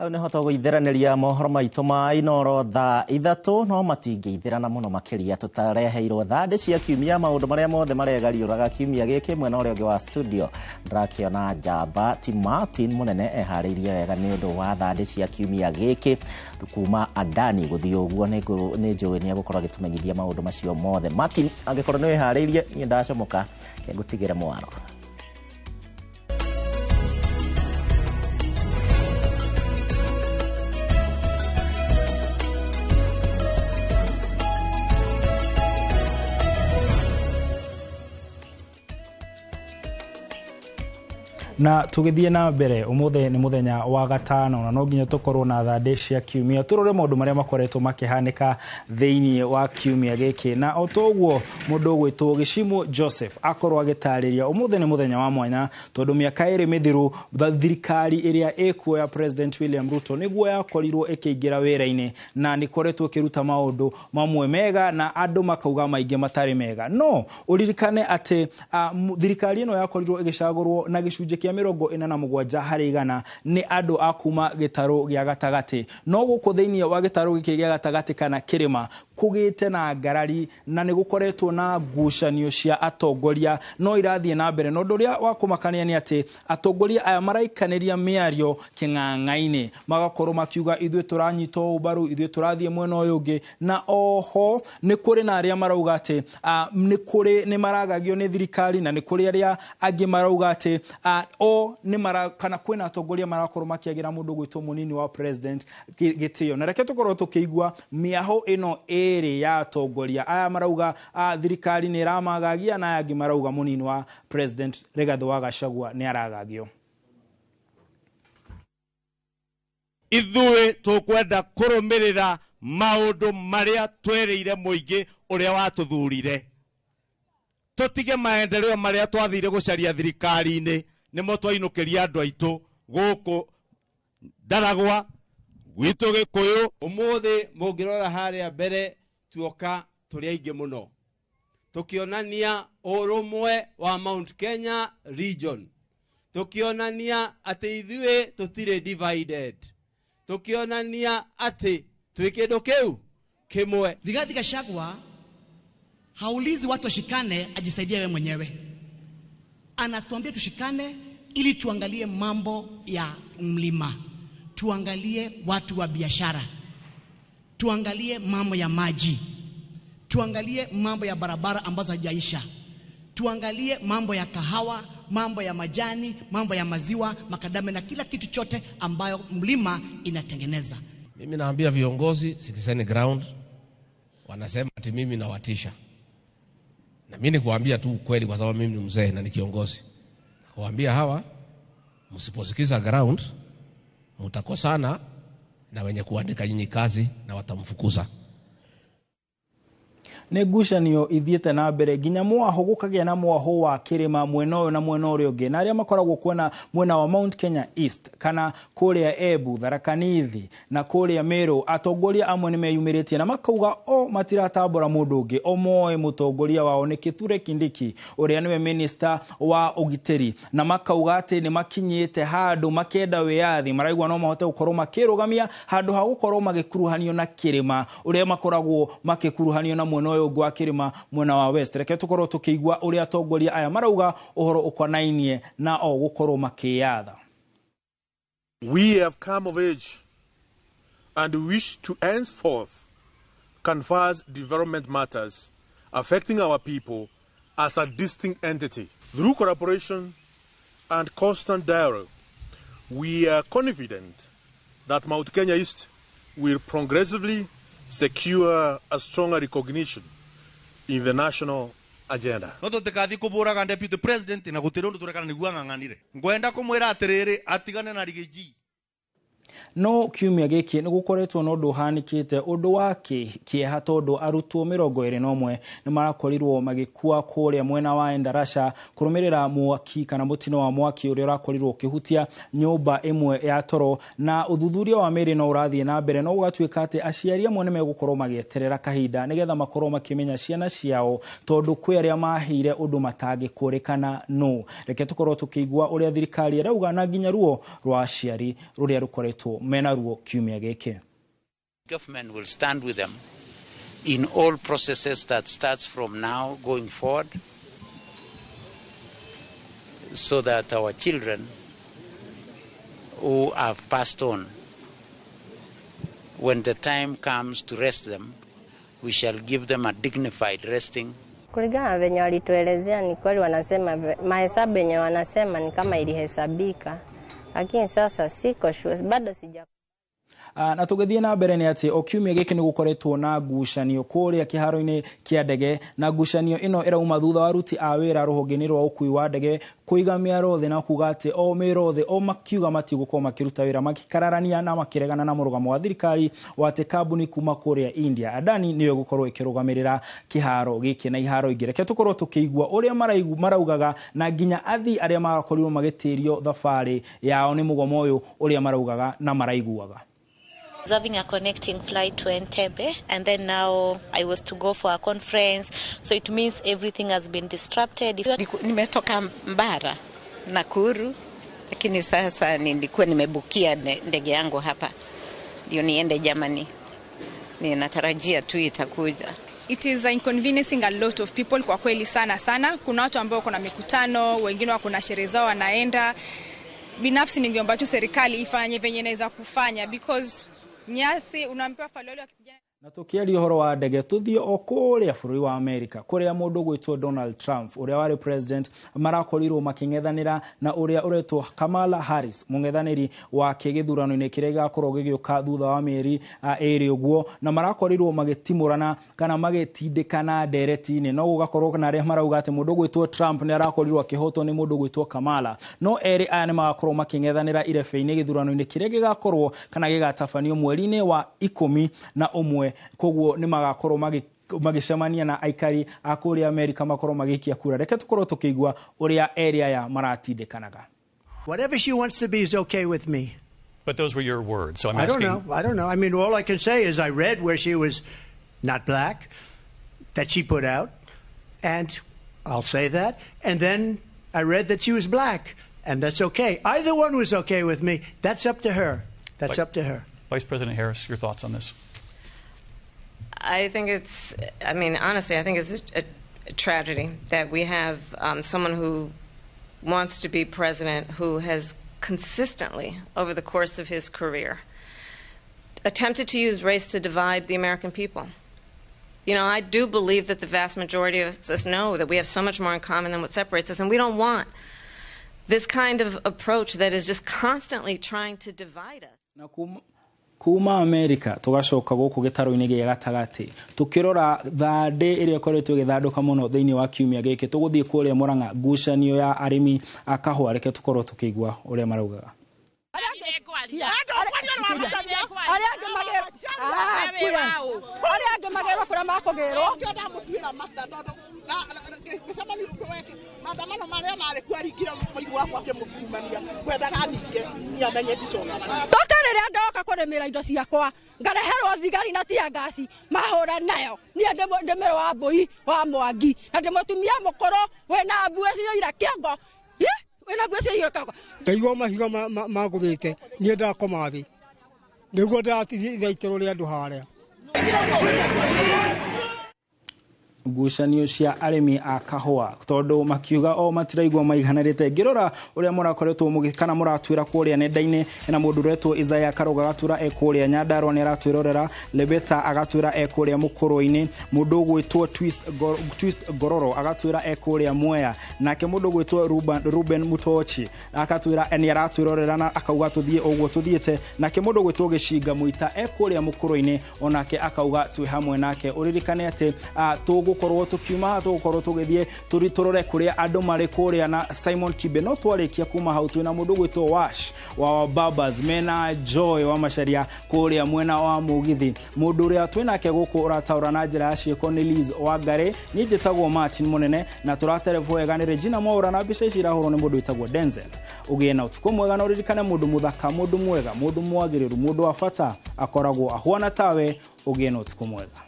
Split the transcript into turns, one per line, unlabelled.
Hau nĩho tũgũithĩranĩria mohoro maitũ ma Inoro thaa 3, no matingĩithĩrana mũno makĩria tũtareheirwo thandĩ cia kiumia, maũndũ marĩa mothe maregariũraga kiumia gĩkĩ. Mwena ũrĩa ũngĩ wa studio ndĩrakĩona njamba ti Martin Mũnene eharĩirie wega nĩ ũndũ wa thandĩ cia kiumia gĩkĩ kuma Adani gũthiĩ ũguo. Nĩ njũĩ nĩ egũkorwo agĩtũmenyithia maũndũ macio mothe. Martin, angĩkorwo nĩ wĩharĩirie, niĩ ndacomoka, ngũtigĩre mwaro.
Na tũgĩthiĩ na mbere, ũmũthĩ nĩ mũthenya wa gatano na no nginya tũkorwo na thandĩ cia kiumia, tũrore maũndũ marĩa makoretwo makĩhanĩka thĩinĩ wa kiumia gĩkĩ. Na o toguo mũndũ ũgwĩtwo Gĩcimũ Joseph akorwo agĩtarĩria, ũmũthĩ nĩ mũthenya wa mwanya tondũ mĩaka 2 mĩthiru thirikari ĩrĩa ĩkuo ya President William Ruto nĩguo yakorirwo ĩkĩingĩra wĩra-inĩ, na nĩ ĩkoretwo ĩkĩruta maũndũ mamwe mega na andũ makauga maingĩ matarĩ mega. No ũririkane atĩ thirikari ĩno yakorirwo ĩgĩcagũrwo na gĩcunjĩ kĩa 47 harĩ igana nĩ andũ a kuma gĩtarũ gĩa gatagatĩ. No gũkũ thĩinĩ wa gĩtarũ gĩkĩ gĩa gatagatĩ kana kĩrĩma kũgĩte na ngarari na nĩ gũkoretwo na ngucanio cia atongoria no irathiĩ na mbere. Na ũndũ ũrĩa wa kũmakania nĩ atĩ atongoria aya maraikanĩria mĩario kĩng'ang'a-inĩ, magakorwo makiuga ithuĩ tũranyita ũũ mbaru, ithuĩ tũrathiĩ mwena ũyũ ũngĩ. Na oho nĩ kũrĩ na arĩa marauga atĩ nĩ kũrĩ nĩ maragagio nĩ thirikari, na nĩ kũrĩ arĩa angĩ marauga atĩ o nĩ mara, kana kwĩna atongoria marakorwo makĩagĩra mũndũ gwĩtwo mũnini wa president gĩtĩo. Na reke tũkorwo tũkĩigua mĩaho ĩno ĩrĩ ya atongoria aya marauga thirikari nĩ ĩramagagia, na aya angĩ marauga mũnini wa president Rigathĩ wa Gachagua nĩ aragagio.
Ithuĩ tũkwenda kũrũmĩrĩra maũndũ marĩa twerĩire mũingĩ ũrĩa watũthurire, tũtige maendeleo marĩa twathire gũcaria thirikari-inĩ nĩmo twainũkĩria andũ aitũ gũkũ Ndaragwa gwitũ Gĩkũyũ.
Ũmũthĩ mũngĩrora harĩa mbere tuoka tũrĩ aingĩ mũno tũkĩonania ũrũmwe wa Mount Kenya region, tũkĩonania atĩ ithuĩ tũtirĩ divided, tũkĩonania atĩ twĩ kĩndũ kĩu kĩmwe.
Rigathi Gachagua haulizi watu washikane, ajisaidie yeye mwenyewe. Anatuambia tushikane ili tuangalie mambo ya mlima, tuangalie watu wa biashara, tuangalie mambo ya maji, tuangalie mambo ya barabara ambazo hajaisha, tuangalie mambo ya kahawa, mambo ya majani, mambo ya maziwa, makadame na kila kitu chote ambayo mlima inatengeneza.
Mimi naambia viongozi, sikizeni ground. Wanasema ati mimi nawatisha. Na mimi nikuambia tu ukweli kwa sababu mimi ni mzee na ni kiongozi. Nakuambia hawa, msiposikiza ground mtakosana na wenye kuandika nyinyi kazi na watamfukuza.
Nĩ ngucanio ithiĩte na mbere nginya mwaho gũkagĩa na mwaho wa kĩrĩma mwena ũyũ na mwena ũrĩa ũngĩ, na arĩa makoragwo kuona mwena wa Mount Kenya East kana kũrĩa Embu, Tharaka Nithi na kũrĩa Meru, atongoria amwe nĩ meyumĩrĩtie na makauga o matiratambũra mũndũ ũngĩ, o moĩ mũtongoria wao nĩ Kithure Kindiki ũrĩa nĩwe minister wa ũgitĩri, na makauga atĩ nĩ makinyĩte handũ makenda wĩyathi, maraigua no mahote gũkorwo makĩrũgamia handũ ha gũkorwo magĩkuruhanio na kĩrĩma ũrĩa makoragwo makĩkuruhanio na mwena ũyũ ũngĩ wa kĩrĩma mwena wa West. Reke tũkorwo tũkĩigua ũrĩa atongoria aya marauga ũhoro ũkonainie na o gũkorwo makĩyatha.
We have come of age and wish to henceforth canvass development matters affecting our people as a distinct entity. Through collaboration and constant dialogue, we are confident that Mount Kenya East will progressively secure a stronger recognition in the national agenda.
No tũtikathi kũbũraga deputy president na gũtirĩ ũndũ tũrekana nĩguo ang'ang'anire. Ngwenda kũmwĩra atĩrĩrĩ, atigane na Riggy.
No kiumia gĩkĩ nĩ gũkoretwo na ũndũ ũhanĩkĩte, ũndũ wa kĩeha tondũ arutwo 21 nĩ marakorirwo magĩkua kũrĩa mwena wa Endarasha kũrũmĩrĩra mwaki kana mũtino wa mwaki ũrĩa ũrakorirwo ũkĩhutia nyũmba ĩmwe ya toro, na ũthuthuria wa mĩĩrĩ no ũrathiĩ na mbere, no gũgatuĩka atĩ aciari amwe nĩ megũkorwo magĩeterera kahinda nĩgetha makorwo makĩmenya ciana ciao tondũ kwĩ arĩa maheire ũndũ matangĩkũrĩkana nũ. Reke tũkorwo tũkĩigua ũrĩa thirikari ĩrauga na nginya ruo rwa aciari rũrĩa rũkoretwo makoretwo mena ruo kiumia gĩkĩ.
Government will stand with them in all processes that starts from now going forward, so that our children who have passed on, when the time comes to rest them, we shall give them a dignified resting.
Kulingana na venye walituelezea, ni kweli wanasema mahesabu yenye wanasema ni kama ilihesabika, lakini sasa siko sure, bado sija.
Na tũgĩthiĩ na mbere nĩ atĩ o kiumia gĩkĩ nĩ gũkoretwo na ngucanio kũrĩa kĩharo-inĩ kĩa ndege, na ngucanio ĩno ĩrauma thutha wa aruti a wĩra rũhonge-inĩ rwa ũkui wa ndege kũiga mĩaro thĩ na kuga atĩ o mĩro thĩ o makiuga matigũkorwo makĩruta wĩra, makĩkararania na makĩregana na mũrũgamo wa thirikari wa atĩ kambuni kuma kũrĩa India Adani nĩyo ĩgũkorwo ĩkĩrũgamĩrĩra kĩharo gĩkĩ na iharo ingĩ. Reke tũkorwo tũkĩigua ũrĩa maraugaga na nginya athii arĩa marakorirwo magĩtĩrio thabarĩ yao nĩ mũgomo ũyũ, ũrĩa maraugaga na maraiguaga.
I was having a connecting flight to Entebbe, and then now I was to go for a conference, so it means everything has been disrupted.
Nimetoka Mbara, Nakuru, lakini sasa nilikuwa nimebukia ndege yangu hapa ndio niende Germany. Ninatarajia tu itakuja.
It is inconveniencing a lot of people kwa kweli, sana sana. Kuna watu ambao kuna mikutano, wengine wako na sherehe zao wanaenda. Binafsi ningeomba tu serikali ifanye venye inaweza kufanya, because nyasi unampewa faloli wa kijana.
Na tukiaria ũhoro wa ndege tũthiĩ o kũrĩa bũrũri wa Amerika, kũrĩa mũndũ gwĩtwo Donald Trump ũrĩa warĩ president marakorirwo makĩng'ethanĩra na ũrĩa ũretwo Kamala Harris, mũng'ethanĩri wake gĩthurano-inĩ kĩrĩa gĩgakorwo gĩgĩũka thutha wa mĩeri ĩrĩ ũguo, na marakorirwo magĩtimũrana kana magĩtindĩkana ndereti-inĩ, no gũgakorwo na arĩa marauga atĩ mũndũ gwĩtwo Trump nĩ arakorirwo akĩhotwo nĩ mũndũ gwĩtwo Kamala. No erĩ aya nĩ magakorwo makĩng'ethanĩra irebe-inĩ gĩthurano-inĩ kĩrĩa gĩgakorwo kana gĩgatabanio mweri-inĩ wa 11, koguo nĩ magakorwo magĩcemania na aikari a kũrĩa Amerika makorwo magĩikia kura. Reke tũkorwo tũkĩigua ũrĩa erĩ aya maratindĩkanaga.
Whatever she wants to be is okay with me.
But those were your words, so I'm
I
asking.
don't know. I don't know. I mean, all I can say is I read where she was not black, that she put out, and I'll say that. And then I read that she was black, and that's okay. Either one was okay with me. That's up to her. That's up to her.
Vice President Harris, your thoughts on this?
I think it's, I mean, honestly, I think it's a tragedy that we have someone who wants to be president who has consistently, over the course of his career, attempted to use race to divide the American people. You know, I do believe that the vast majority of us know that we have so much more in common than what separates us, and we don't want this kind of approach that is just constantly trying to divide us.
Kuma Amerika tugacoka gũkũ gĩtarũ-inĩ gĩa gatagatĩ tukĩrora thandĩ ĩrĩa ĩkoretwo ĩgĩthandũka mũno thĩinĩ wa kiumia gĩkĩ, tũgũthiĩ kũrĩa Murang'a ngucanio ya arĩmi a kahũa. Reke tũkorwo tũkĩigua ũrĩa maraugaga.
Arĩa angĩ magerwo kũrĩa makũgĩrwo
maandamano marĩa marĩ kuo aringire mũigu wakwa akĩmũkurumania ngwendaga ninge nĩamenye ndicokaga.
Toka rĩrĩa ndoka kũrĩmĩra indo ciakwa ngareherwo thigari na tia ngasi mahũra nayo. Niĩ ndĩ mĩrũ wa mbũi wa Mwangi na ndĩ mũtumia mũkũrũ wĩna mbue ciiyũire kĩongo, wĩna mbue ciiyũire kĩongo.
Ndaigua mahiga mangũthĩte niĩ ndakoma thĩ nĩguo ndĩratithaitĩrwo rĩa andũ harĩa.
Ngucanio cia arĩmi a kahũa tondũ makiuga o matiraigua maiganĩrĩte. Ngĩrora ũrĩa mũrakoretwo kana mũratwĩra kũrĩa nenda-inĩ, hena mũndũ ũretwo Isaiah Karuga agatwĩra e kũrĩa Nyandarua nĩ aratwĩrorera, Lebeta agatwĩra e kũrĩa Mũkũrũ-inĩ, mũndũ ũgwĩtwo Twist Gororo agatwĩra e kũrĩa Mwea, nake mũndũ ũgwĩtwo Ruben Mutochi agatwĩra nĩ aratwĩrorera na akauga tũthiĩ ũguo tũthiĩte, nake mũndũ ũgwĩtwo Gĩcinga Mũita e kũrĩa Mũkũrũ-inĩ onake akauga twĩ hamwe nake. Ũririkane atĩ tũgũkorwo tũkiuma tũgũkorwo tũgĩthiĩ tũrore kũrĩa andũ marĩ kũrĩa na Simon Kibe, no twarĩkia kuma hau twĩna mũndũ ũgwĩtwo Wash wa Babas mena Joy wa Macharia kũrĩa mwena wa Mũgithi. Mũndũ ũrĩa twĩnake gũkũ ũrataũra na njĩra ya ciĩko nĩ Liz Wangari, niĩ njĩtagwo Martin Mũnene na tũraterebo wega nĩ Regina Mwaura na mbica ici irahũrwo nĩ mũndũ wĩtagwo Denzel. Ũgĩe na ũtukũ mwega na ũririkane mũndũ mũthaka, mũndũ mwega, mũndũ mwagĩrĩru, mũndũ wa bata akoragwo ahuana tawe. Ũgĩe na ũtukũ mwega.